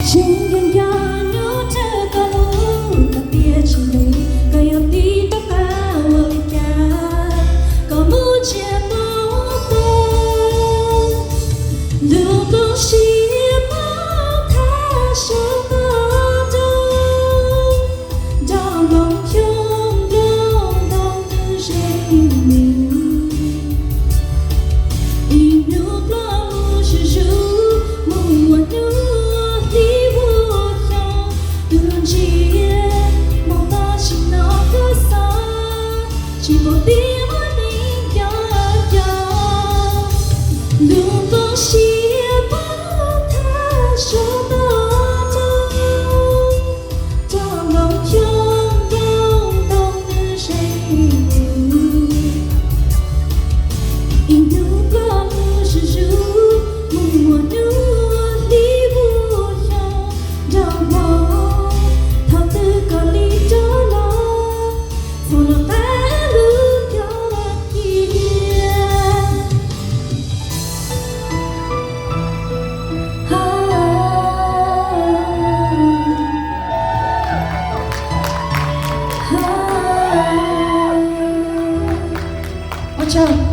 Tseem nco nco nyob rau koj lub koj tiam tsis ntev, koj yuav tiv toj qab ua li cas, koj mus ntsia pob tawb, lub nplooj siab pob thaj saum toj roob, nrog nplooj xyooj nplooj ntoo nws zeem nws. Ib hnub ploj mus zuj zus, mus ua hnub hli ua xyoo, tus ntsia moo tab sis no koj xav, tsis pom tias muaj neeg nco nco. Lub nplooj siab pob thaj saum toj roob, nrog nplooj xyooj nplooj ntoo nws zeem nws. Ib hnub ploj mus zuj zus, mus ua hnub hli ua xyoo, nrog hmo thaum twg koj li rov los, txhob los qab lub cov kiag. Ha, ha, ua tsaug.